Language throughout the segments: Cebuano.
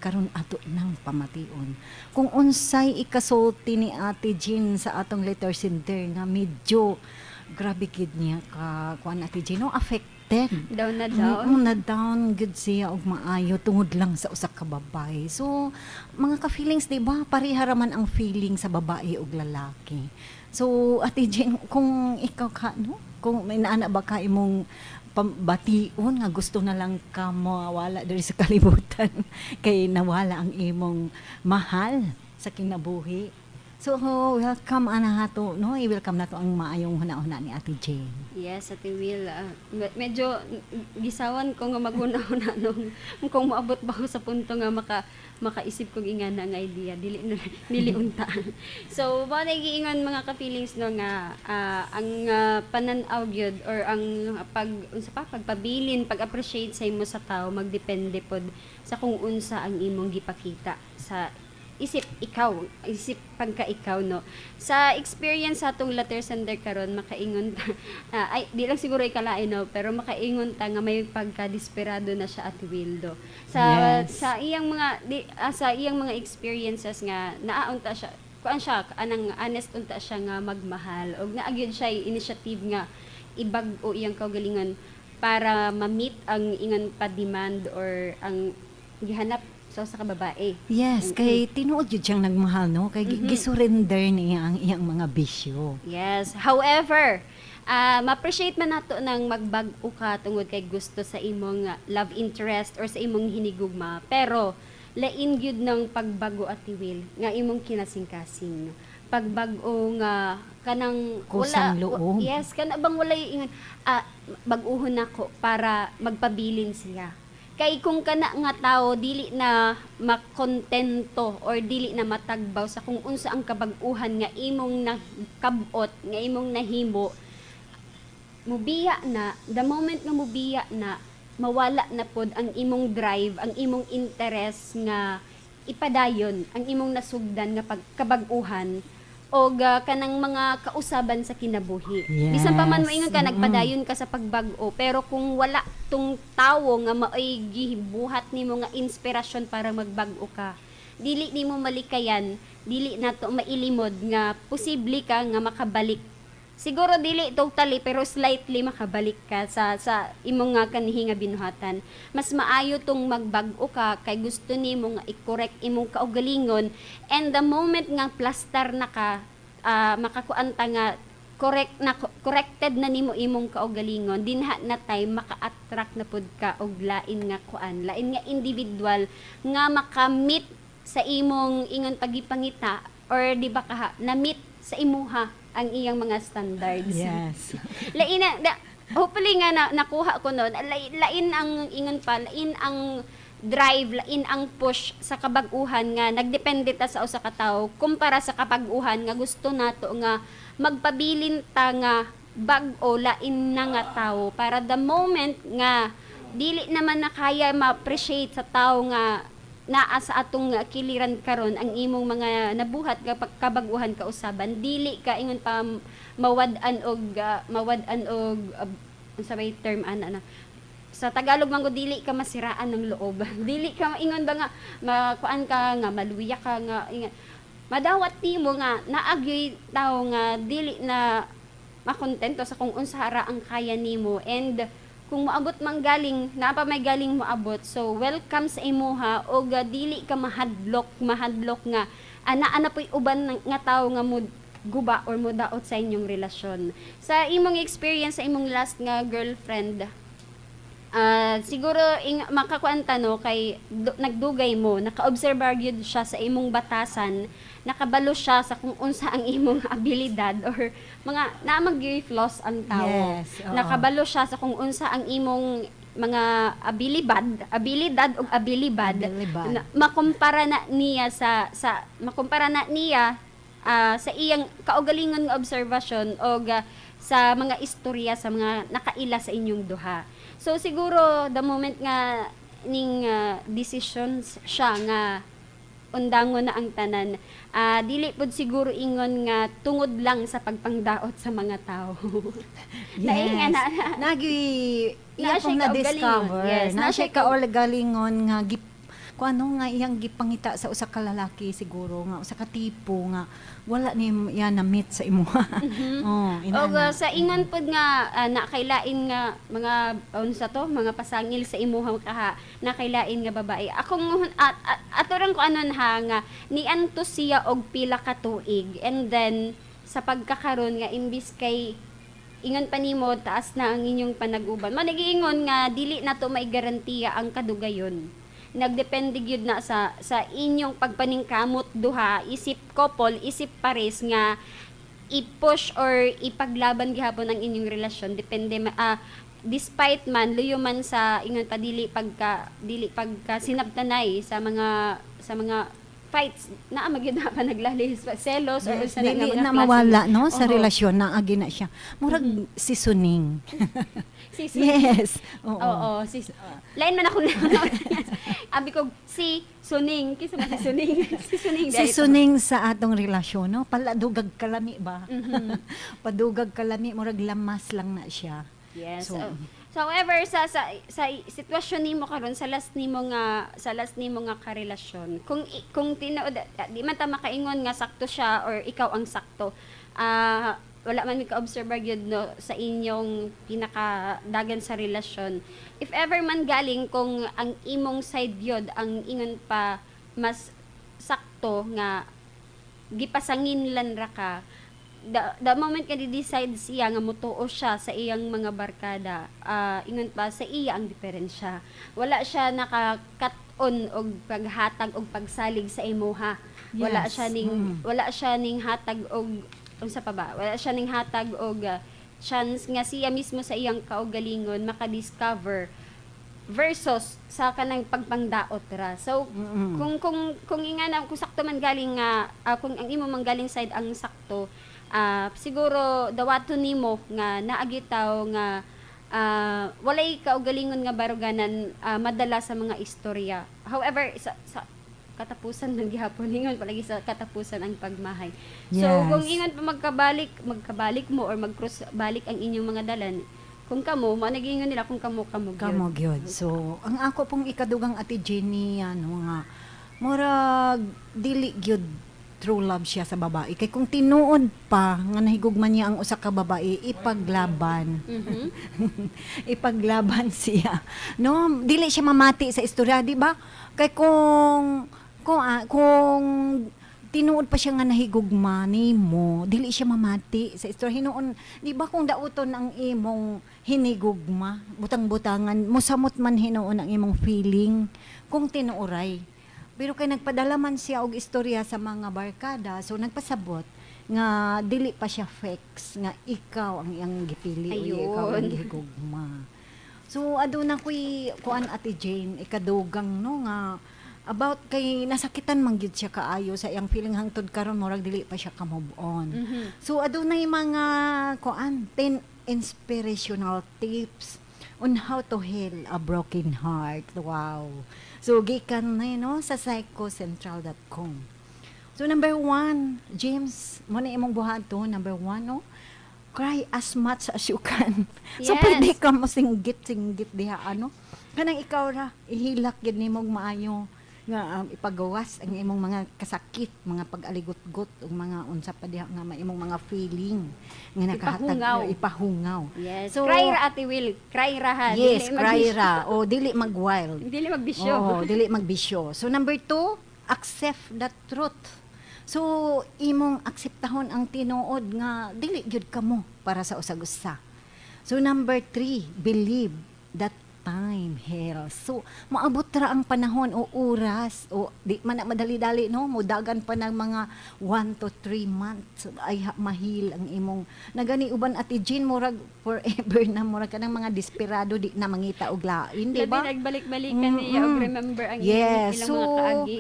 Karon ato nang pamation kung unsay ikasulti ni Ate Jean sa atong letter sender nga medyo grabe gid niya ka kuan, Ate Jean, no, affected. Down na down. Na down gud siya og maayo tungod lang sa usa ka babae. So, mga ka-feelings, di ba? Pareha ra man ang feeling sa babae ug lalaki. So, Ate Jean, kung ikaw ka, no? Kung may naana ba ka imong bation nga gusto na lang ka mawala diri sa kalibutan kay nawala ang imong mahal sa kinabuhi? So, welcome ana hato, no? I-welcome nato ang maayong huna-huna ni Ate Jane. Yes, Ate Will. Medyo gisawan ko nga maghuna-huna nung kung moabot ba ko sa punto nga makaisip kog ingana nga idea, dili na, dili unta. So, mao na giingon, mga ka-feelings, no, nga ang panan-aw gyud or ang pag unsa pa, pagpabilin, pag-appreciate sa imo sa tao magdepende pod sa kung unsa ang imong gipakita sa isip ikaw, isip pagka ikaw, no. Sa experience sa atong letter sender karon, makaingon ta, ay di lang siguro ikalain, no, pero makaingon ta nga may pagka-desperado na siya, Ate Wildo. Sa sa iyang mga di, sa iyang mga experiences nga naaunta siya, kuan siya, anang honest unta siya nga magmahal og naa gyud siya initiative nga ibag-o iyang kaugalingon para ma-meet ang ingon pa demand or ang gihanap sa usa ka babae. Yes, kay tinuod jud siyang nagmahal, no? Kay gisurrender niya ang iyang mga bisyo. Yes. However, ma-appreciate man nato nang magbag-o ka tungod kay gusto sa imong love interest or sa imong hinigugma. Pero lain gyud ng pagbago, Ate Will, nga imong kinasingkasing. Pagbag-o nga kanang Kusang loob. Yes, kana bang walay ingon, bag-uhon nako para magpabilin siya. Kay kung kana nga tao dili na makontento or dili na matagbaw sa kung unsa ang kabag-uhan nga imong nakabot, nga imong nahimo, mubiya na. The moment nga mubiya na, mawala na pod ang imong drive, ang imong interest nga ipadayon ang imong nasugdan nga pagkabag-uhan og kanang mga kausaban sa kinabuhi. Bisan pa man moingon ka, nagpadayon ka sa pagbag-o, pero kung wala tong tawo nga maoy gibuhat nimo nga inspirasyon para magbag-o ka, dili nimo malikayan, dili nato mailimod nga posible ka nga makabalik. Siguro dili totally, pero slightly makabalik ka sa imong nga kanhi nga binuhatan. Mas maayo tong magbag-o ka kay gusto nimo nga i-correct imong kaugalingon, and the moment nga plaster na ka, makakuan ta nga correct na, corrected na nimo imong kaugalingon, dinha na time maka-attract na pud ka og lain nga kuan, lain nga individual nga maka-meet sa imong ingon pagipangita or di ba kaha na-meet sa imuha ang iyang mga standards. Lain na, hopefully nga na, nakuha ko noon, lain ang ingon pa, lain ang drive, lain ang push sa kabag-uhan nga nagdepende ta sa usa ka tawo kumpara sa kabag-uhan nga gusto nato nga magpabilin ta nga bag-o, lain na nga tawo, para the moment nga dili naman na kaya ma-appreciate sa tawo nga naa sa atong kiliran karon ang imong mga nabuhat nga pagkabaguhan kausaban, dili ka ingon pa mawad-an og unsa may term ana na sa Tagalog man gud, dili ka masiraan ng loob, dili ka ingon ba nga makuan ka nga maluya ka nga ingon, madawat nimo nga naagyoy tawo nga dili na makontento sa kung unsa ra ang kaya nimo. And kung moabot man galing naa pa may galing moabot, so welcome sa imuha og dili ka mahadlok mahadlok nga ana ana po'y uban nga tawo nga mo guba or mo daot sa inyong relasyon. Sa imong experience sa imong last nga girlfriend, siguro makakuan ta, no, kay nagdugay mo, naka-observe gyud siya sa imong batasan, nakabalo siya sa kung unsa ang imong abilidad or mga naa man gyud flaws ang tao. Yes, oo. Nakabalo siya sa kung unsa ang imong mga abilibad, abilidad ug abilibad. Abilibad. Na, makumpara na niya sa iyang kaugalingon nga obserbasyon og sa mga istorya sa mga nakaila sa inyong duha. So siguro the moment nga ning decisions siya nga undangon na ang tanan, dili pud siguro ingon nga tungod lang sa pagpangdaot sa mga tao. Lain nga Nagi iya Naa pong siya na-discover. kaugalingon. Yes, na naa siya siya kaugalingon nga Kung ano nga iyang gipangita sa usa ka lalaki siguro nga usa ka tipo nga wala ni iya na meet sa imuha. Oh, Og inana. Sa ingon pod nga nakailain nga mga unsa to, mga pasangil sa imuha kaha, nakailain nga babae. Akong at, ato rang ko anon ha nga niantos siya og pila ka tuig and then sa pagkakaron nga imbis kay ingon pa nimo taas na ang inyong panag-uban. Man nagiingon nga dili na to maigarantiya ang kadugayon. Nagdepende gyud na sa inyong pagpaningkamot duha isip couple, isip pares nga i-push or ipaglaban gihapon ang inyong relasyon, depende despite man luyo man sa ingon pa dili pagka sinabtanay sa mga fights naa magyud na pa naglalis selos or Yes, usa na nga dili mga na klase. mawala no sa relasyon na agi na siya. Murag seasoning. Si Yes. Oo. Oo, si lain man ako na. Abi ko si Suning, kisa man si Suning. Si Suning dahil. Seasoning sa atong relasyon no, paladugag kalami ba? Padugag kalami, murag lamas lang na siya. Yes. So, So, however, sa sitwasyon nimo karon sa last nimo nga karelasyon, kung tinuod di man ta makaingon nga sakto siya or ikaw ang sakto. Wala man mi ka-observe gyud no sa inyong pinakadagan sa relasyon. If ever man galing kung ang imong side gyud ang ingon pa mas sakto nga gipasanginlan ra ka, the moment ka di-decide siya nga mutuo siya sa iyang mga barkada, ingon pa sa iya ang diferensya. Wala siya naka-cut on og paghatag og pagsalig sa imuha. Wala siya ning wala siya ning hatag og unsa pa ba? Wala siya ning hatag og chance nga siya mismo sa iyang kaugalingon maka-discover versus sa kanang pagpangdaot ra. So kung ingana kung sakto man galing nga kung ang imo man galing side ang sakto, siguro dawaton nimo nga naagitaw nga walay kaugalingon nga baruganan madala sa mga istorya. However, sa katapusan ng gihapon, ingon palagi sa katapusan ang pagmahay. So kung ingon pa magkabalik mo or mag-cross balik ang inyong mga dalan, kung kamo, mo nagingon nila kung kamo kamo gyud. Kamo gyud. So, ang ako pong ikadugang, Ate Jenny, ano nga, murag dili gyud true love siya sa babae. Kay kung tinuod pa nga nahigugma niya ang usa ka babae, ipaglaban. Ipaglaban siya. No, dili siya mamati sa istorya, di ba? Kay kung tinuod pa siya nga nahigugma nimo, dili siya mamati sa istorya. Hinuon, di ba, kung dauton ang imong hinigugma, butang-butangan, musamot man hinuon ang imong feeling kung tinuoray. Pero kay nagpadala man siya og istorya sa mga barkada, so nagpasabot nga dili pa siya fix nga ikaw ang iyang gipili o ikaw ang gihigugma. So aduna ko'y kuan, Ate Jane, ikadugang no nga about kay nasakitan man gyud siya kaayo sa iyang feeling, hangtod karon murag dili pa siya ka move on. So adunay mga kuan, 10 inspirational tips on how to heal a broken heart. Wow. So gikan na yun, no, sa psychocentral.com. So number one, James, mo na imong buhaton, number one, no? Cry as much as you can. So pwede ka mo singgit-singgit diha ano. Kanang ikaw ra, ihilak gyud nimong maayo nga ipagawas ang imong mga kasakit, mga pag-aligot-got ug mga unsa pa diha nga imong mga feeling nga nakahatag Ipahungaw. Ipahungaw. Yes. So, cry ra, Ate Will. Cry ra ha. Yes, Dili cry ra o dili mag-wild. Dili magbisyo. Oo, dili magbisyo. So number two, accept the truth. So imong akseptahon ang tinuod nga dili gyud kamo para sa usag-usa. So number three, believe that time heals. So maabot ra ang panahon o oras o di man na madali-dali no, modagan pa ng mga 1 to 3 months ay ma-heal ang imong nagani uban, Ate Jean, murag forever na, murag kanang mga desperado di na mangita og lain, di Labi ba? nagbalik-balikan niya og remember ang Yes. ilang So, mga kaagi.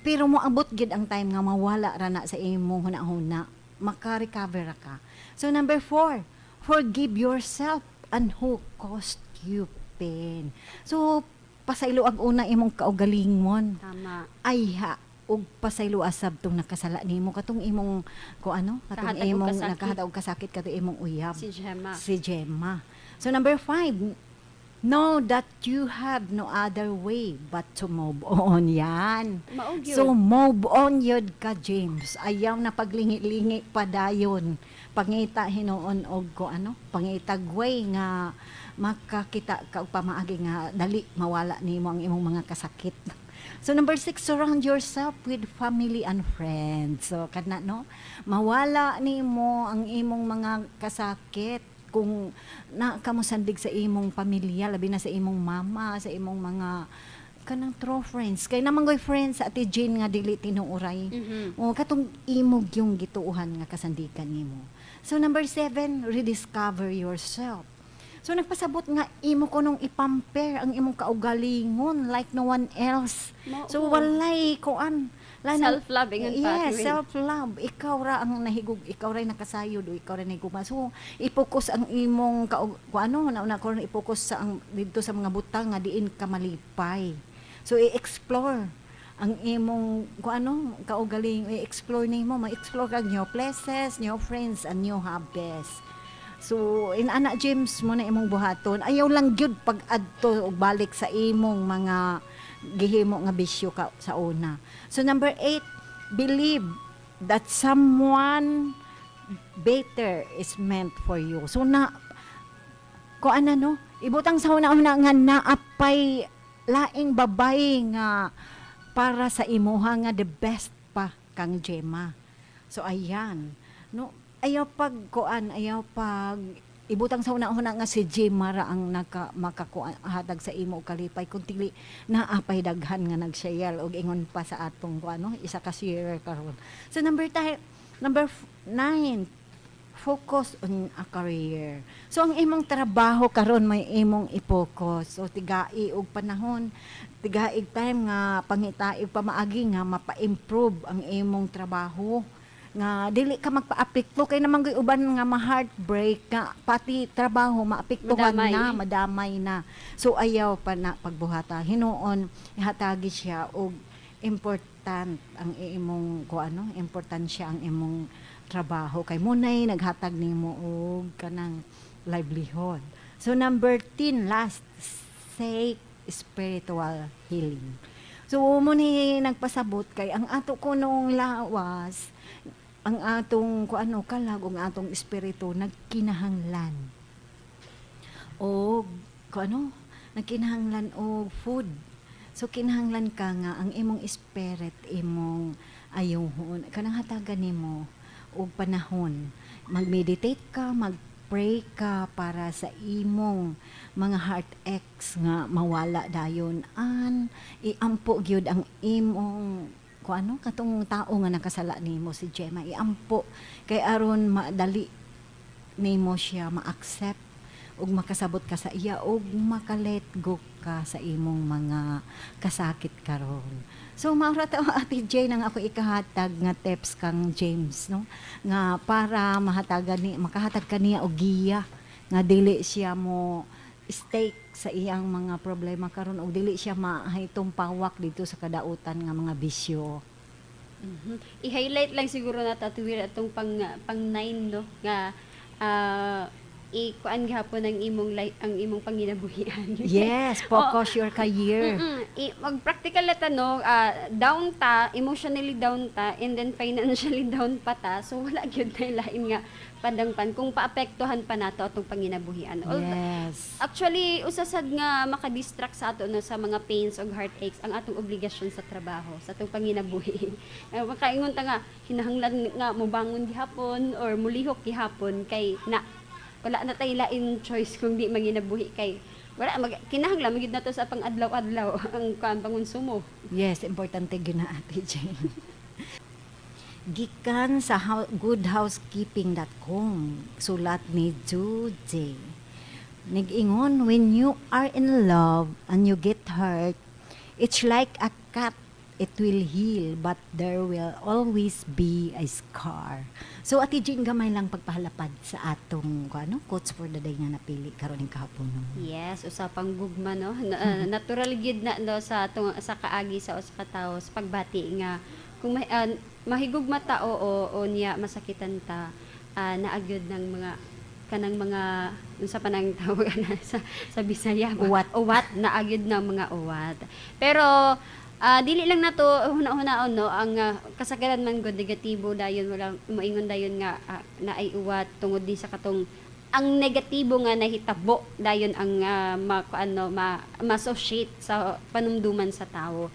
Pero moabot gid ang time nga mawala ra na sa imong huna-huna, maka-recover ra ka. So number four, forgive yourself and who caused you pain. So pasaylo ang una imong kaugalingon. Tama. Ayha og pasaylo asab tong nakasala nimo katong imong ko ano katong Kahatag og imong kasakit. Nakahatag og kasakit katong imong uyab Si Gemma. Si Gemma. So number five, Know that you have no other way but to move on. Yan. Mao gyud. So, move on yun ka, James. Ayaw na paglingi-lingi pa dayon. Pangita hinuon og ko ano, pangitag way nga makakita ka og pamaagi nga dali mawala nimo ang imong mga kasakit. So number 6, surround yourself with family and friends. So kana, no, mawala nimo ang imong mga kasakit kung na kamusandig sa imong pamilya, labi na sa imong mama, sa imong mga kanang true friends. Kay naman goy friends, Ate Jane, nga dili tinuoray. O katong imog yung gituohan nga kasandigan nimo. So number 7, rediscover yourself. So nagpasabot nga imo kunong i-pamper ang imong kaugalingon like no one else. Mao. So walay kuan. Self-love ingon pa, Yes, Ate Win. Self-love. Ikaw ra ang nahigug, ikaw ra nakasayod o ikaw ra nahigugma. So i-focus ang imong kuan ano, na ko i-focus sa ang didto sa mga butang nga diin ka malipay. So i-explore ang imong kung ano kaugaling, i-explore nimo, ma-explore kag new places, new friends and new hobbies. So inana, James, mo na imong buhaton. Ayaw lang gyud pag-adto og balik sa imong mga gihimo nga bisyo ka sa una. So number 8, believe that someone better is meant for you. So na ko ana, no, ibutang sa una-una nga naapay laing babae nga para sa imuha nga the best pa kang Gemma. So ayan, no, ayaw pag kuan, ayaw pag ibutang sa una-una nga si Gemma ra ang naka makakuan hatag sa imo og kalipay, kung dili naapay daghan nga nag-share og ingon pa sa atong kuan, no, isa ka share karon. So number 9, focus on a career. So ang imong trabaho karon may imong i-focus. So tigai og panahon, tigai time nga pangitaig pamaagi nga mapa-improve ang imong trabaho nga dili ka magpaapekto, kay naman gyud uban nga ma-heartbreak nga pati trabaho maapektuhan Madamay. na, madamay na. So ayaw pa na pagbuhata. Hinuon ihatagi siya og important ang imong ko ano, importansya ang imong trabaho kay munay naghatag nimo og kanang livelihood. So number 10, last, seek spiritual healing. So mo ni nagpasabot kay ang ato kunong lawas, ang atong ku ano kalag ug atong espiritu nagkinahanglan og ku ano, nagkinahanglan og food. So kinahanglan ka nga ang imong spirit imong ayuhon, kanang hatagan nimo og panahon, mag-meditate ka, mag-pray ka para sa imong mga heart aches nga mawala dayon an iampo gyud ang imong ku ano, katong tao nga nakasala nimo, si Gemma. Iampo kay aron madali nimo siya ma-accept ug makasabot ka sa iya ug maka-let go ka sa imong mga kasakit karon. So mao ra ta, Ate Jane, ang ako ikahatag nga tips kang James, no, nga para mahatagan ni makahatag kaniya og giya nga dili siya mo stake sa iyang mga problema karon ug dili siya mahitong pawak dito sa kadautan nga mga bisyo. I-highlight lang siguro na tatuwir atong pang 9, no, nga ikuan gihapon ang imong panginabuhian. Yes, focus your career. Mag-practical na ta, no, down ta, emotionally down ta, and then financially down pa ta. So wala gyud na lain nga padangpan kung paapektuhan pa nato atong panginabuhian. Actually, usa sad nga makadistract sa ato, no, sa mga pains og heartaches ang atong obligasyon sa trabaho, sa atong panginabuhi. Makaingon ta nga hinahanglan nga mobangon gihapon or mulihok gihapon kay na wala na tay lain choice kung di manginabuhi kay wala mag kinahanglan magyud nato sa pang-adlaw-adlaw ang kuan pangonsumo. Yes, importante gyud na, Ate Jane. Gikan sa goodhousekeeping.com, sulat ni Jude. Nag-ingon, "When you are in love and you get hurt, it's like a cut. It will heal, but there will always be a scar." So, Ate Jane, gamay lang pagpahalapad sa atong ano, quotes for the day nga napili karon ning kahapon. Yes, usapang gugma, no. Natural gyud na, no, sa atong sa kaagi sa usa ka tawo sa pagbati nga kung mahigugma ta o niya masakitan ta, naa gyud ng mga Kanang mga unsa pa nang tawag na sa Bisaya ba? Uwat. Uwat na gyud na mga uwat. Pero dili lang nato huna-hunaon, no, ang kasagaran man gud negatibo dayon, wala moingon dayon nga naay uwat tungod din sa katong ang negatibo nga nahitabo dayon ang ma, ano, ma-associate sa panumduman sa tao.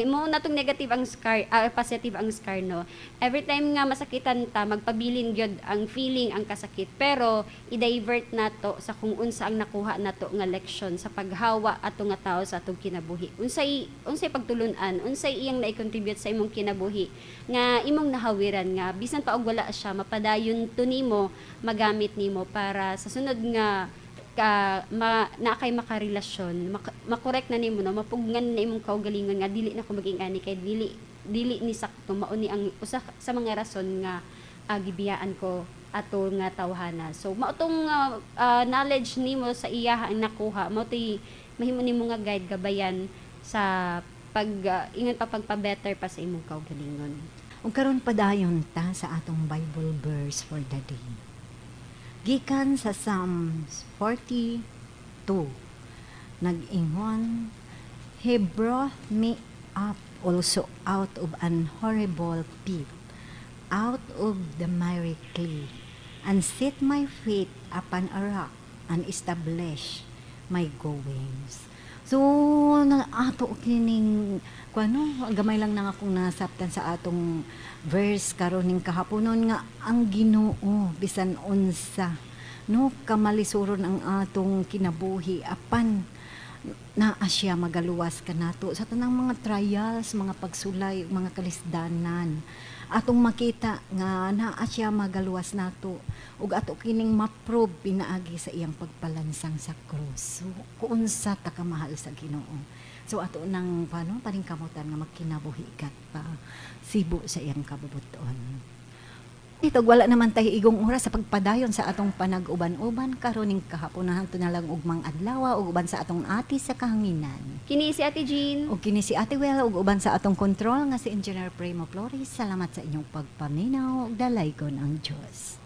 Mo na tong negative ang scar, positive ang scar, no. Every time nga masakitan ta, magpabilin gyud ang feeling, ang kasakit, pero i-divert nato sa kung unsa ang nakuha nato nga leksyon sa paghawa ato nga tao sa atong kinabuhi. Unsay pagtulun-an, unsay iyang na-contribute sa imong kinabuhi nga imong nahawiran nga bisan pa og wala siya, mapadayon to nimo, magamit nimo para sa sunod nga ka ma, na kay makarelasyon, makorek na nimo, no, mapugngan na imong kaugalingon nga dili na ko maging ani kay dili dili ni sakto. Mao ni ang usa sa mga rason nga gibiyaan ko ato nga tawhana. So mao tong knowledge nimo sa iya ang nakuha, mao to'y mahimo nimo nga guide, gabayan sa pag ingon pa pagpa-better pa sa imong kaugalingon. Ug karon padayon ta sa atong Bible verse for the day. Gikan sa Psalms 42, nag-ingon, "He brought me up also out of an horrible pit, out of the miry clay, and set my feet upon a rock, and establish my goings." So, na ato kining kuano, gamay lang nang akong nasabtan sa atong verse karon ning kahaponon nga ang Ginoo, bisan unsa no kamalisuron ang atong kinabuhi, apan naa siya magaluwas kanato sa tanang mga trials, mga pagsulay, mga kalisdanan. Atong makita nga naa siya magaluwas nato ug ato kining ma-prove pinaagi sa iyang pagpalansang sa krus. So, kung unsa ta kamahal sa Ginoo. So ato nang paano paningkamutan nga magkinabuhi kat pa sibo sa iyang kabubuton. Ito, wala naman tayo igong oras sa pagpadayon sa atong panag-uban-uban karon ning kahaponan na lang ugmang adlaw ug uban sa atong ati sa kahanginan. Kini si Ate Jean. Ug kini si Ate Well ug uban sa atong control nga si Engineer Primo Flores. Salamat sa inyong pagpaminaw ug dalaygon ang Dios.